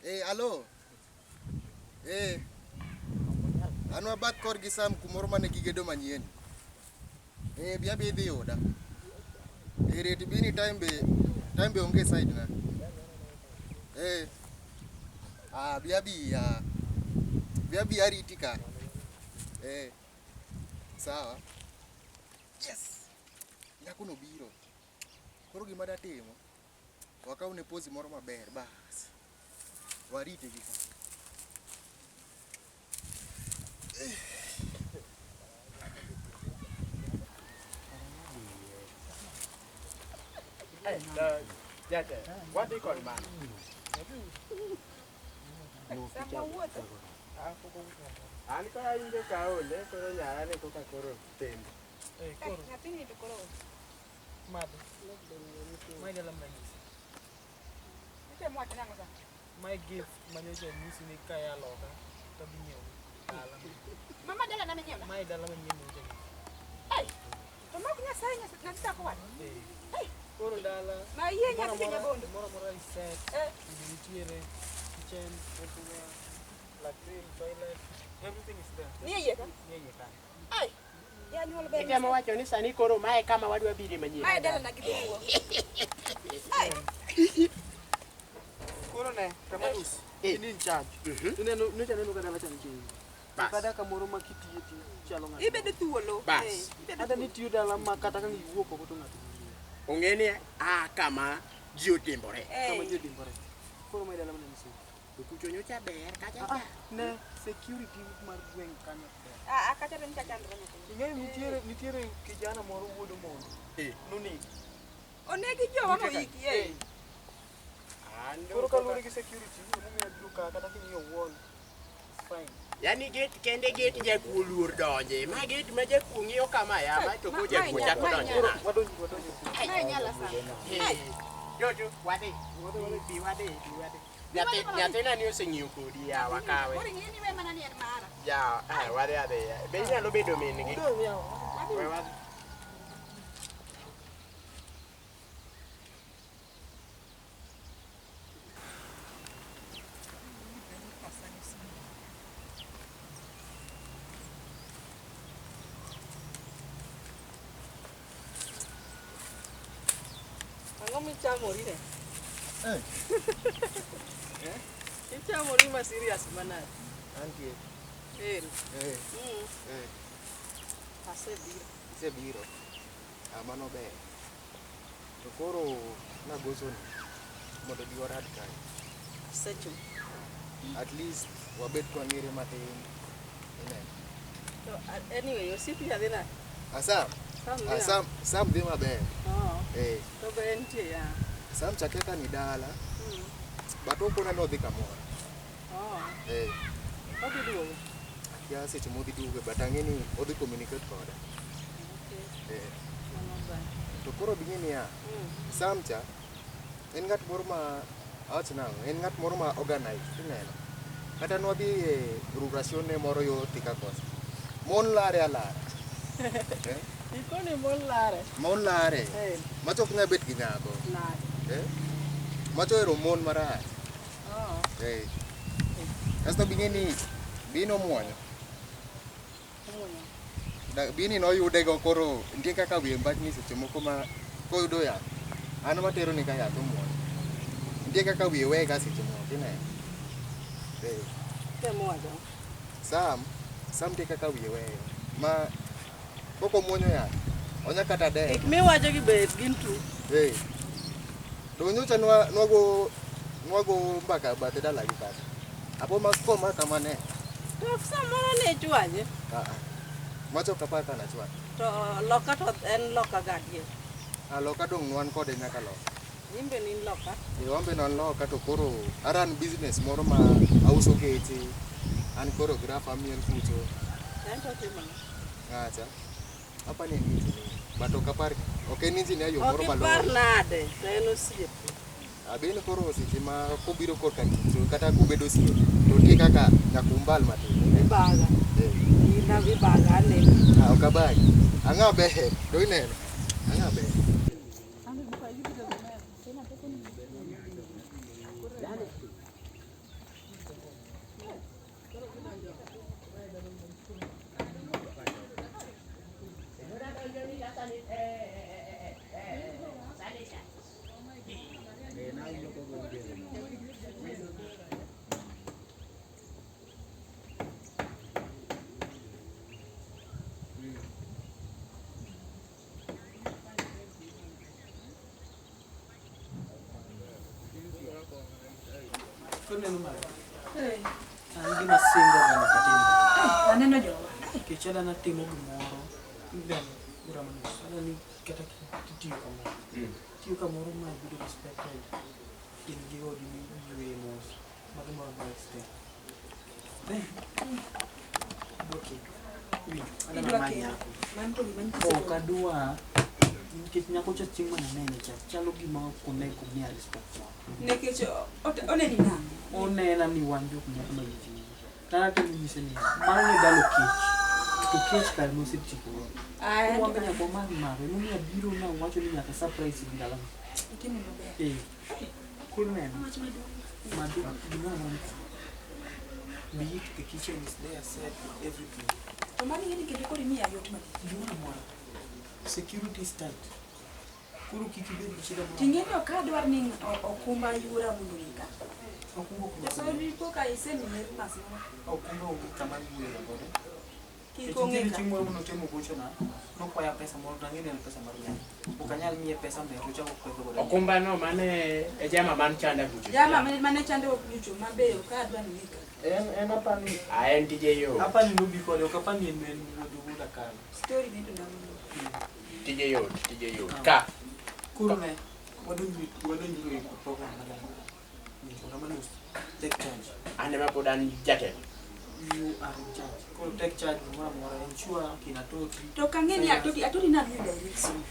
Alo. An wabath korgi Sam kumoro mane gigedo manyien. Bi abi idhi yuda. Ret bi ni time be onge side na. Ah, bi abiya. Bi abiya ariti ka. Sawa. Yes. Nyako no biro. Koro gima datimo, wakawne pozi moro maber bas. Warite gi ka. Wadhi kod mano. An ka awinjo ka aole, koro nyara ni koka koro tembo. Nyathini to koro Madho. Mae dala manyisi. itemo wacho nang'o sa? Mae gift manyocha anyisi ni ka aa loka to adhi nyiewo dala. Mama dala na minyiewo. Mae dala manyien manyocha anyisi. Ai. To mak Nyasaye nyathi dhako wad. Eh. Koro dala Ma yie moro nyathi amora nyabondo. moro amora is set. Eh. Udi nitiere, kitchen, everywhere, latrine, toilet, everything is there. Nie yie ka. Nie iye kanyo. Ai. Janyuol ber. Itemo wacho ni sani koro mae kama wadwa bire manyien. Mae dala na gi dhuo. Ai. Koro ne, Tamarus, Eh. in in charge. Ineno, nyocha aneno ka dala cha nitie. Bas. Kata kamoro ma kitiye ti chalo ng'ato. Ibedo thuolo. Bas. Eh, ibedo Kata nitiyo dala ma kata ka iwuok oko to ng'ato ng'iyo. Ong'e ni a kama ji odimbore. Eh. Kama ji odimbore. Koro mae dala mana nyiso. To kucho nyocha ber kacha Ah, cha. ne security mar gweng' kanyo ber. Ah, ah, kacha to nyicha chandre nyathini. Ing'eyo nitiere kijana moro wuod Omondo. Eh. Nonegi. Onegi jowa moiki. Eh. An Koro kaluwore gi security, emomiyo abiro ka kata king'iyo wall, it's fine. Yani gate kende gate jakuo luor donje. Ma gate ma jakuo ng'iyo kama ya ma to ko jakuo chako donje. Koro wadonjo wadonjo. Mae nyala sana. Eh. Jojo, wadhi. Bi wadhi, bi wadhi. Nyathi nyathina ni oseng'iyo kodi ya wakawe. Koro ing'e ni we mana ni en mara. Ya, ah, wadhi adhiya. Be inyalo bedo min gi. Udong' yawa. We wadhi. Ang'o michamori ne? Eh. Ichamori ma serious manade? Antie. Ero. Eh. Mm. Eh. Asebiro. Isebiro. Ah, mano ber. To koro nagosoni mondo bi warad kae. Asechopo. At least wabed kwang'ere matin. Ineno. To anyway, osiep nyathina. Ah, Sam. Sam Ah, dhi Sam, Sam dhi maber. Oh, Eh. to be entie ya. Sam chakre ka ni dala, Mm. but okona ni odhi kamoro. Oh, Eh. odhi duogo. Akia seche modhi duoge, but ang'e ni odhi communicate koda. Okay. Eh. Mano ber. To koro bing'e niya, Mm. Sam cha en ng'at moro ma awach nang'o, en ng'at moro ma organized, ineno. Kata nwadhi e rurashon ne moro yo Thika kocha. Mon lare alara. Eh? Ikoni mon lare. Mon lare. Eh, Macho ok nyal bet gi nyako. nade. Eh? Macho ohero mon marach. Oh, Eh. Kasto bing'e ni bino muonyo. muonyo. Bini noyude go koro nitie kaka wiye mbakni seche moko ma koyudo yath. An matero ni ka yath omuonyo. Nitie kaka wiye wega seche moko ineno. Eh. Temo wacho. Sam, Sam nitie kaka wiye weyo. Ma kok omuonyo yath, onya kata dewo. Gik miwacho gi be gin true. Eh. To nyocha nwago mbaka bathe dalagi kacha. Apo ma koma kama ne. To samoro ne ichwanye. Ah ah. Macho ok apar ka nachwanye. To loka to en loka gadier. Ah, loka dong' nwan kode nyaka loka. In be in loka. Eh, wan be nwan loka to koro aran business moro ma auso geche. An choreographer amiel kucho. En to otimo ang'o? Ng'acha. Apa ni en engineer. But ok apar, ok en engineer yo Ok moro ipar malong'o. nade to en osiepe. Abeni koro seche ma kobiro korka tich kata kubedo osiepe to nitie kaka nyaka umbal matin. Ibaga. Eh. In ibaga aneno. Ah, ok abagi. Ang'o ber? To ineno. Ang'o ber? Koneno malo. An gima singo ga nyaka tim. Aneno jowa. Nikech adwa timo gimoro. Then ura manus. Adwa ni kata kitiyo kamoro. Tiyo kamoro ma ibedo respected. In gi odi miyueye mos. Mago ma advice te. Then, adwa kendo. Iwinjo? Adwa Idwa namany kendo. nyako. Mano to gima nyiso. Ok adwa nikech nyako cha chieng' mane anene cha chalo gima ok onego miya respect moro. Nikech oneni nang'o? Onena ni wan jok moko ma ji. Kata temo nyise niya, mano ne dalo kech. To kech kare nosetieko godo. Aya, Koro wan be nyaka wamadh mare. Emomiyo abiro nawacho ni nyaka surprise gi dalano. Itimo maber. Eh. Koro neno. Wach maduong'. Maduong' gimoro amora ni Be it the kitchen is there set with everything. To mano ing'e ni kendo koro imiya yot malich. Gimoro amora. Security is tight. Koro kik ibed gi shida moro. Ting'e ni ok adwar ni okumba yura mondo ong'e Okumba ok To so dipo ka isemiye mas moro. Okumba onge kama iwuoye godo. Kik Nikech ong'e nitiere ka. chieng' moro manotemo gochona, nokwaya pesa moro to ang'e ni en pesa mar ng'ato. Ok anyal miye pesa mbele to ochako oketho godo. Okumba no mane e jama man chanda kucho. Jama mane chande ok nyocho mabe ok adwar ni ong'e ka. En apani Ah, en tije yot. apani nobi kode ok apani en en wuod wuod Akalo. Story ne to ndalo. Tije yot, tije yot. Ka. Koro ne wadonjru e program maler. Romanus, take charge. An ema pod an jatelo. You are in charge. Koro take charge gimoro amora, ensure kina Toti. To ok ang'e ni atoti atoti namiyo direction.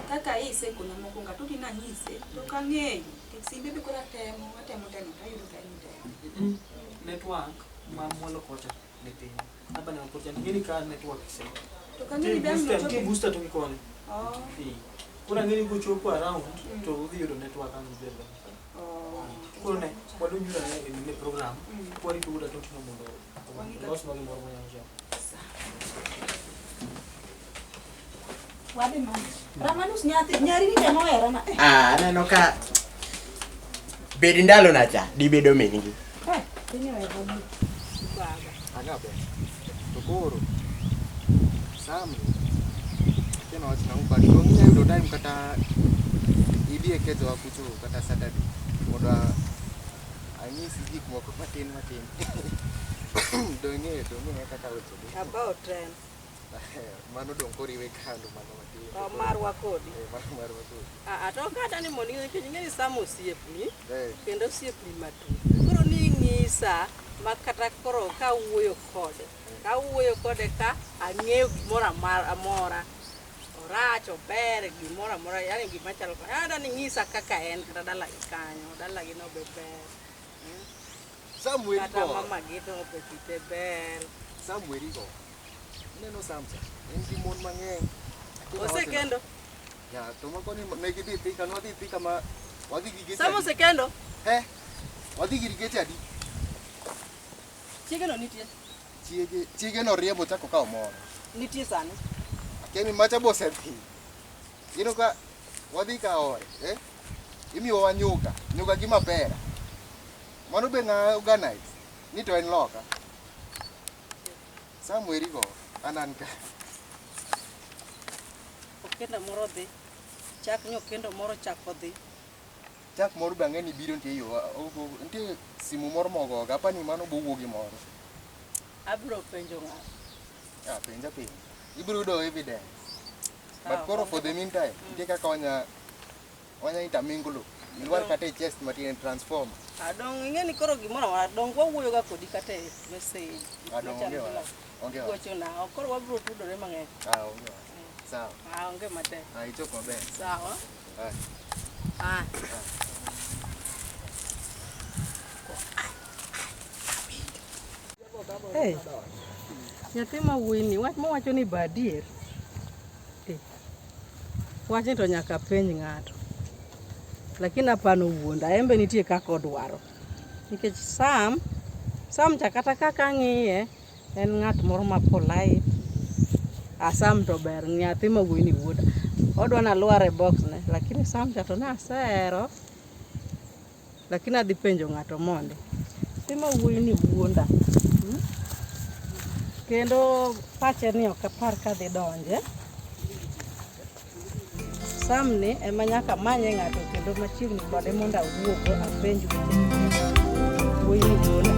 Kaka isekona mokwongo atoti nanyise to ok ang'eyo. Nikech simbe be koro atemo atemo temo to ayudo ka en temo. Network ma mwalo kocha ni piny. Hapa ni kocha ing'e ni ka network ise. To ok ang'e ni be ang' Nitie nochopo. booster to gikoni. Oh. Eh. Koro ang'e ni kochopo around to udhi yudo network ang' ibed go. Oh. Koro ne wadonjuru ane e ne program. Warito wuod Atoti no mondo Wang'i ka- olosnwa gimoro manyalo chamo. Wadhi mama. Ramanus nyathi nyari ni temo hera na. Ah, aneno ka bed ndalo na cha dibedo min gi. Eh, piny ohero gi. Baba. Ang'e ber. To koro Sam akia nawach nang'o but dong' inya yudo time kata idhi e kejowa kucho kata Saturday mondo anyisi gik moko matin matin. Dong' ing'eyo dong' ing'e kaka weche dhi. About ten. Mano dong' koro iwe kando mano matin. To marwa kodi. Eh, mano marwa kodi. Ah, to kata ni mondo ing'e nikech ing'e ni Sam osiepni Eh, kendo osiepni matut. Koro ni ing'isa ma kata koro kawuoyo kode. Kawuoyo kode ka ang'eyo gimoro amora. Orach, ober, gimoro amora, yani gima chalo ka. Ada ni ng'isa kaka en kata dalagi kanyo, dalagi no be ber. Sam weri Kata go. mamagi to be kite ber. Sam weri go. Ineno Sam cha. En gi mon mang'eny. Akia nawach nang'o. Osekendo. Ya, to moko ni ne gidhi Thika, nwadhi Thika ma wadhi gi geche Sam adi? osekendo. He? Wadhi gi geche adi? Chiege no nitie. Chiege, chiege noriembo ochako okawo moro. Nitie sani. Akia ni macha be osedhi. Ineno ka wadhi ka ore, eh? Imiyowa nyuka, nyuka gi mapera. Mano be ng'a organize? Ni to en loka. Sam weri go, an an ka. Okendo moro dhi. Chak nyokendo moro chako dhi. Chak moro be ang'e ni biro nitie yo, nitie simu moro mogoga, apani mano bowuo gi moro. Abiro penjo ng'ato. Ah, penja penja. Ibiro yudo evidence. But Sawa. koro for the meantime, nitie kaka wanya intermingle. Ilwar kata e chest matin transform. Adong ing'e ni koro gimoro amora dong wawuoyo ga kodi kata e message. Adong onge wach. Onge wach. Gochona. Koro wabiro tudore mang'eny. Ah, onge wach. Sawa. Ah, onge matek. Ah, ichop maber. Sawa. Ah. Ah. Hey. Nyathi ma wuoyi ni wach mowacho ni be adier. Eh. Wachni to nyaka penj ng'ato. Lakini apano wuonda, en be nitie kaka odwaro. Nikech Sam, Sam cha kata kaka ang'iye, en ng'at moro ma polite. Ah, Sam to ber, nyathi ma wuoyi ni wuonda. Odwa nalwar e box ne, lakini Sam cha to nasehero. Lakini adhi penjo ng'ato mondi. Nyathi ma wuoyi ni wuonda. Kendo pache ni ok apar ka dhi donje. Sam ni ema nyaka manye ng'ato kendo machiegni kode mondo awuogo apenj weche. Wuoyi ni wuonda.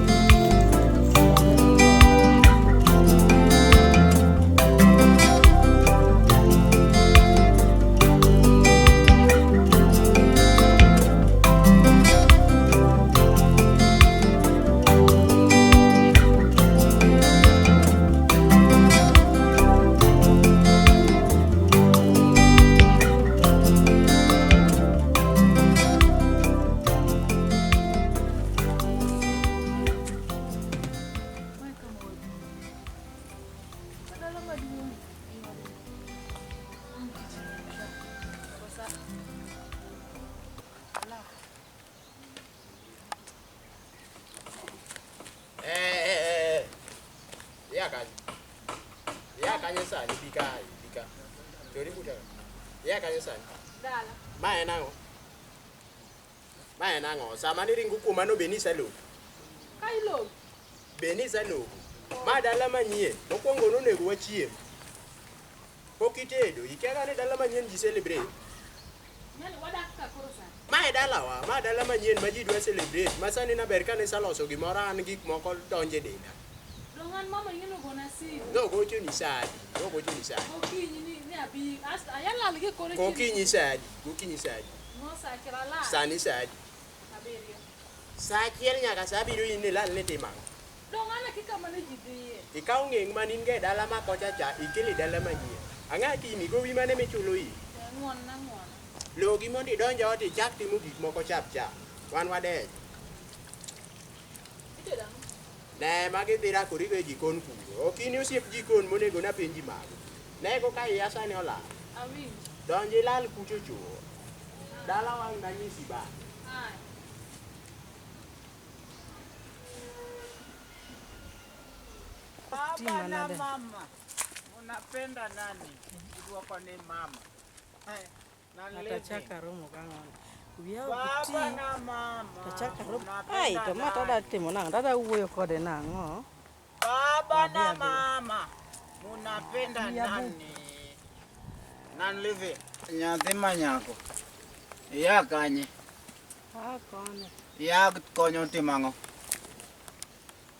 Eh, eh, eh. Ya kanye. Ya kanye sani bi kae, bi ka. Chori buta. Ya kanye sani. Dala. Ma en ang'o? Ma en ang'o? Sama niringo kuoma no be niseloko. Ka iloko. Be niseloko. Ma dala manyien. Mokwongo nonego wachiem. Pok itedo. Ikia ga ni dala manyien ji celebrate. Nyali wadak ka koro sani. Ma e dalawa, ma dala manyien ma ji dwa celebrate. Ma sani naber ka nisaloso gimoro an gik moko donjo e denda. Dong an mama ing'e nogona simu. Nogochoni sa adi? Nogochoni sa adi? Gokinyi ni abi. Asto ayalal gi kore chieng'. Gokinyi sa adi? Gokinyi sa adi? No sa achiel alal. Sani sa adi? Abiriyo. Sa achiel nyaka sa abiriyo in ilal ni itimo ang'o? Dong an akia kama ne ji dhiye. Ikawo ng'eng' mane in go e dala ma kocha cha ikelo e dala manyien. Ang'a timi? Gowi mane michulo in? Ng'uon na ng'uona. Logi mondo idonj e ot ichak timo gik moko chap chap. Wan wadenyo. Itedo ang'o? Ne magi dhi rakorigo e jikon kuro. Ok in osiep jikon monego napenji mago. Nego ka iya sani olal. Awinjo. Donj ilal kucho chuo. Dala wang' nanyisi bang'e. Aya. Baba na mama, unapenda nani? Idwoko ni mama. Eh, na Kata living. chaka romo kang'ono. Wiya ok Baba ti. na mama, To chaka romo. Ai, unapenda to ma to adwa nani? timo nang'o? Tadwa wuoyo kode nang'o? Baba Wadhi na adhiya. mama, munapenda Wiya bu. nani? Nan living. Nyathi manyako. Iya kanye? Ah, koni. Iya konyo timo ang'o?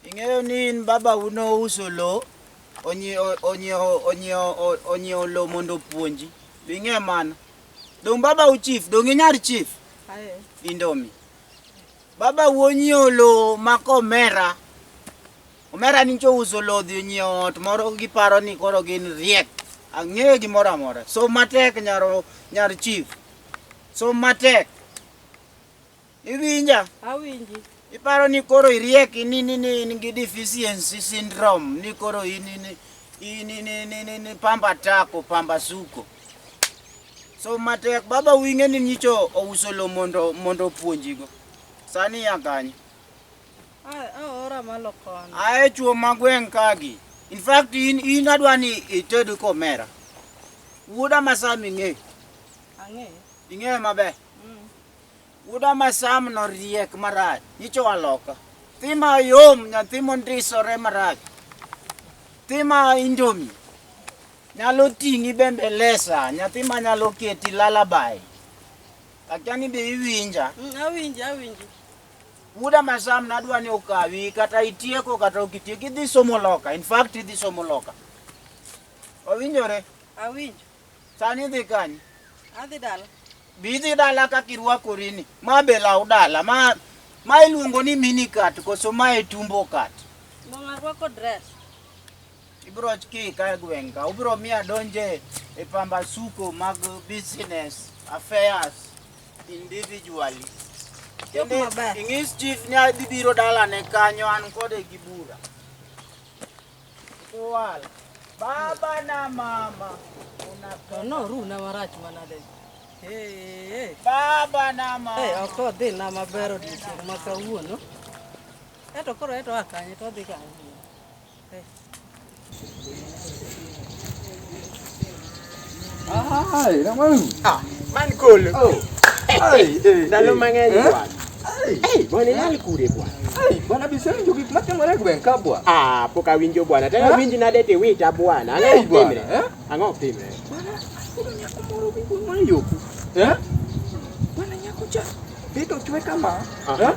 Ing'eyo ni in baba u nouso lo, onyiewo onyiewo onyiewo onyiewo lo mondo opuonji. Be ing'eyo mano? Dong' baba u chief, dong' inyar chief? Aye. Indomi. Baba u onyiewo lo ma komera. Omera nyicha ouso lo odhi onyiewo ot moro giparo ni koro gin riek. Ang'eyo gimoro amora. Som matek nyar, nyar chief. Som matek. Iwinja? Awinji. Iparo ni koro iriek ni ni ni in gi deficiency syndrome ni koro in in in in in in in pamba tako pamba suko. So matek baba wing'e ni nyicho ouso lo mondo mondo opuonjigo. Sani ya kanye? Aora malo kono. Ae chuo ma gweng' kagi. In fact in in adwa ni ited komera. Wuoda ma Sam ing'eyo. Ang'eyo. Ing'eyo maber? Wuoda ma Sam no riek marach. Nyicho waloka. Thi mayom nyathi mondisore marach. Thi ma indomi. Nyalo ting'i bembelesa, nyathi ma nyalo keti lullaby. Akia ni be iwinja. Awinji, awinji. Wuoda ma Sam nadwa ni okawi kata itieko kata ok itieko idhi somo loka. In fact idhi somo loka. Wawinjore? Awinjo. Sani idhi kanye? Adhi dala. Bi idhi dala kaka irwakorini. Ma be law dala. Ma ma iluongo ni mini cut koso ma e tumbo cut. Dong' arwako dress. Ibiro kika e gweng' ka. Ubiro miyo adonje e pambasuko mag business affairs individually. Chop Kendo maber. ing'is chief ni adhi biro dalane kanyo an kode gi bura. Kuwal. Baba na mama. To noruna marach manade. Hey, Baba na mama. hey, ok odhina maber odiochieng' ma kawuono. Eto koro eto a kanye to odhi kanye. Hey. Ai, namanu. Ah, man kolo. Oh. Ai, eh. Ndalo mang'eny Eh? bwana. Ai. Eh, bwana ilal kure bwana. Ai, bwana bisewinjo gik matimore e gweng' ka bwana. Ah, pok awinjo bwana. Tena Eh? winj nade tiwita bwana. Ang'o Eh, ok bwana, timre? eh? Ang'o ok timre? Bwana, ayudo nyako moro gi gweng' mar Yoku. Eh? Bwana nyako cha bedo chwe kama. Aha. Eh?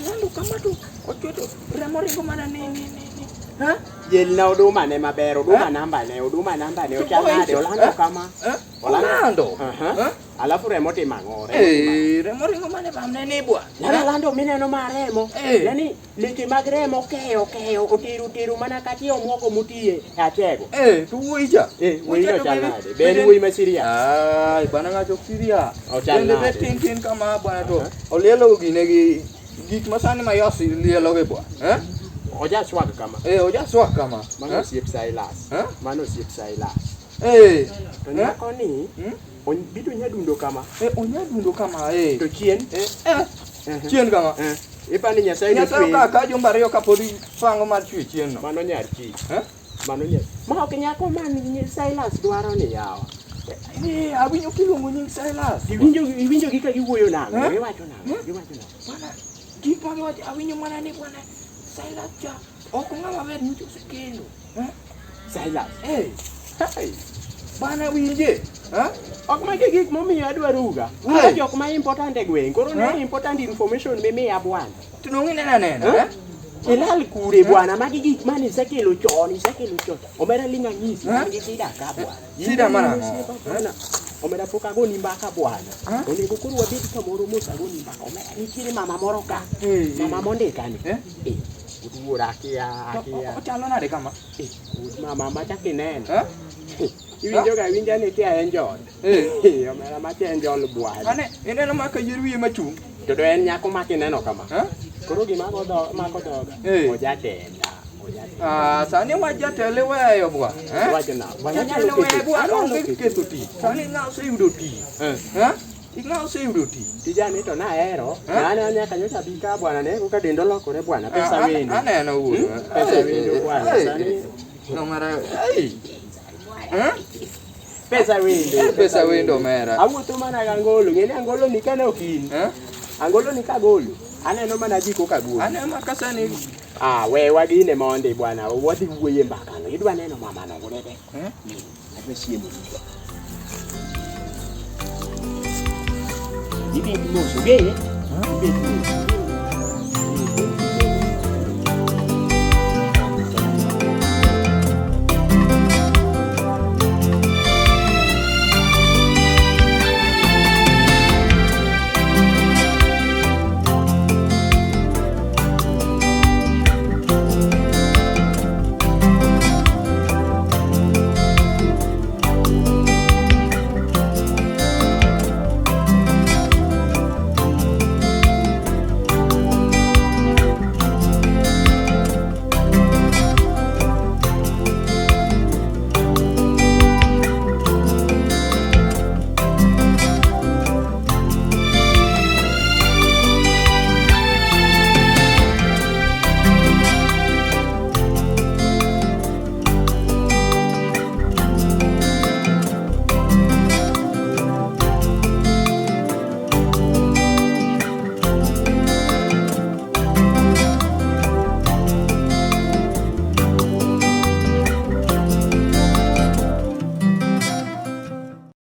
Olando kama to ochwe to remo ringo mana ni ni ni ni. Ha? Yelna oduma ne maber, oduma Eh? namba ne, oduma namba ne, To ochal nade, oicho, olando eh? kama. Eh? Olando. Aha. Eh? Alafu remo timo ang'o? Remo timo ang'o? Eh, remo ringo mana e bamne ni bwana. Lando lando mineno ma remo. Eh. Yani leche mag remo keyo keyo otero tero mana kati omuogo motiye e achego. Eh, to wuoyi cha. Eh, wuoyi cha no to chal bende- nade? Be en bende- wuoyi ma serious? Ai, bwana ng'ato ok serious. Ochal Bende bet nade? tin tin kama bwana to olielo gine gi gik masani ma yosi lielo gi bwana. Eh? Oja swag kama. Eh, oja swag kama. Mano Eh? osiep Silas. Eh? Mano osiep Silas. Eh. To Eh? nyako ni Hmm? bito nyadundo kama. Eh, onyadundo kama eh. To chien Eh, eh. Chien kama. Eh. Ipani Nyasaye Nyasaye nochweyi. ka ka jumbe ariyo kapod ipango mar chwe chien no. Mano nyar kich. Eh? Mano nyar. Ma ok nyako man Silas dwaro ni yawa. Eh, awinjo kiluongo nying Silas. Iwinjo iwinjo gi ka giwuoyo nang'o? Eh? Giwacho nang'o? Giwacho nang'o? Bwana, gik ma giwacho awinjo mana ni bwana Silas cha ok ng'ama ber nyocha osekendo. Eh? Silas. Eh, Hey. bwana winje. Eh? Ok magi gik momiyo adwaro uga. Hey. Un jok ma important e gweng'. Koro ne Eh? important information mimiya bwana. To dong' ineno anena, Eh? eh? Ilal kure bwana, magi gik mane isekelo chon, isekelo chon. Omera ling' anyisi, Eh? an gi shida ka bwana. Shida mar ang'o? Osiepa bwana. Omera pok agoni mbaka bwana. Eh? Onego koro wabed kamoro mos agoni mbaka. Omera nitiere mama moro ka. Eh, Mama mondika ni. Eh? Eh, wuod akia, To akia. ochalo nade kama? Eh, wuod mama machak ineno. Eh? Iwinjo ga winja ni kia enjol. Eh. Eh, omera macha enjol bwana. Ane, ineno ma ka yier wiye machung'. To to en nyako ma kineno kama. Eh? Koro gima go dho, mako dhoga. Eh. Ojatenda, ojatenda. Ah, sani wach jatelo iweyo bwana. Eh? Wacho na, bwana Jatelo nyalo weyo keto- bwana, anyalo onge keto. ketho tich. Sani ng'a oseyudo tich. Eh. Eh? Ng'a oseyudo tich. Tijani to nahero, Eh? nane nyaka nyocha bi ka bwana ne koka denda olokore bwana, pesa Ah, wendo. Aneno wuod. Hmm? Pesa wendo bwana, Eh, sani No mara. Ai. Eh? pesa wendo. Eh, pesa wendo omera. Awuotho mana gi angolo, ng'eni angolo ni kane ok in. Eh? Angolo ni kagolo, aneno mana ji koka golo. Aneno ma ka sani. Ah, we wagine mondi bwana, wadhi wuoye e mbakano. Idwa neno mamano gudede. Eh? Adwa chiemo. Ibet mos, ongeye? Ibet mos.